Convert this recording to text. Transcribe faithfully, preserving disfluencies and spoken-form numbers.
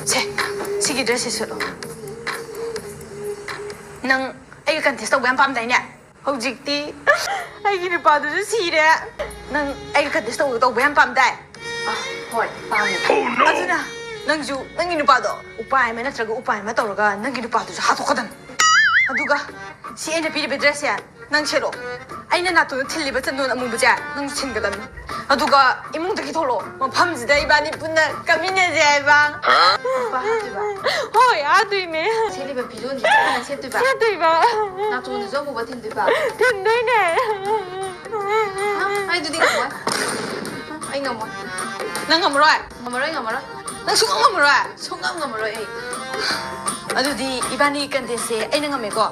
ꯁꯦ, ꯁꯤꯒꯤ dress ꯁꯦ ꯁꯦꯠꯂꯣ꯫ ꯅꯪ ꯑꯩꯒ contest ꯇꯧꯕ ꯌꯥꯝ ꯄꯥꯝꯗꯥꯏꯅꯦ? ꯍꯧꯖꯤꯛꯇꯤ ꯑꯩꯒꯤ ꯅꯨꯄꯥꯗꯨꯁꯨ ꯁꯤꯔꯦ꯫ ꯅꯪ ꯑꯩꯒ contest ꯇꯧꯕ, ꯇꯧꯕ ꯌꯥꯝ ꯄꯥꯝꯗꯥꯏ? ꯑ, ꯍꯣꯏ, ꯄꯥꯝꯃꯦ꯫ ꯑꯗꯨꯅ ꯅꯪꯁꯨ ꯅꯪꯒꯤ ꯅꯨꯄꯥꯗꯣ ꯎꯄꯥꯏ ꯑꯃ ꯅꯠꯇ꯭ꯔꯒ ꯎꯄꯥꯏ ꯑꯃ ꯇꯧꯔꯒ ꯅꯪꯒꯤ ꯅꯨꯄꯥꯗꯨꯁꯨ ꯍꯥꯠꯇꯣꯛꯀꯗꯝꯅꯤ꯫ ꯑꯗꯨꯒ ꯁꯤ ꯑꯩꯅ ꯄꯤꯔꯤꯕ dress ꯁꯦ ꯅꯪ ꯁꯦꯠꯂꯣ꯫ ꯑꯩꯅ ꯅꯥꯇꯣꯟꯗ ꯊꯤꯜꯂꯤꯕ ꯆꯟꯗꯣꯟ ꯑꯃꯨꯕꯁꯦ ꯅꯪꯁꯨ ꯊꯤꯟꯒꯗꯝꯅꯤ꯫ ꯑꯗꯨꯒ ꯏꯃꯨꯡꯗꯒꯤ ꯊꯣꯛꯂꯛꯑꯣ꯫ ꯃꯐꯝꯁꯤꯗ ꯏꯕꯥꯅꯤ ꯄꯨꯟꯅ ꯀꯥꯃꯤꯟꯅꯁꯦ ꯍꯥꯏꯕ꯫ ꯅꯨꯄꯥ ꯍꯥꯠꯇꯣꯏꯕ? ꯍꯣꯏ, ꯍꯥꯠꯇꯣꯏꯅꯦ꯫ ꯁꯦꯠꯂꯤꯕ ꯐꯤꯖꯣꯜꯁꯦ ꯆꯞ ꯃꯥꯟꯅ ꯁꯦꯠꯇꯣꯏꯕ? ꯁꯦꯠꯇꯣꯏꯕ꯫ ꯅꯥꯇꯣꯟꯗꯁꯨ ꯑꯃꯨꯕ ꯊꯤꯟꯗꯣꯏꯕ? ꯊꯤꯟꯗꯣꯏꯅꯦ꯫ ꯍꯥ? ꯑꯩ ꯑꯗꯨꯗꯤ ꯉꯝꯃꯣꯏ꯫ ꯍꯥ? ꯑꯩ ꯉꯝꯃꯣꯏ꯫ ꯅꯪ ꯉꯝꯃꯔꯣꯏ? ꯉꯝꯃꯔꯣꯏ, ꯉꯝꯃꯔꯣꯏ꯫ ꯅꯪ ꯁꯨꯡꯉꯝ ꯉꯝꯃꯔꯣꯏ? ꯁꯨꯡꯉꯝ ꯉꯝꯃꯔꯣꯏ ꯑꯩ꯫ ꯑꯗꯨꯗꯤ ꯏꯕꯥꯅꯤ contest ꯁꯦ ꯑꯩꯅ ꯉꯝꯃꯦꯀꯣ?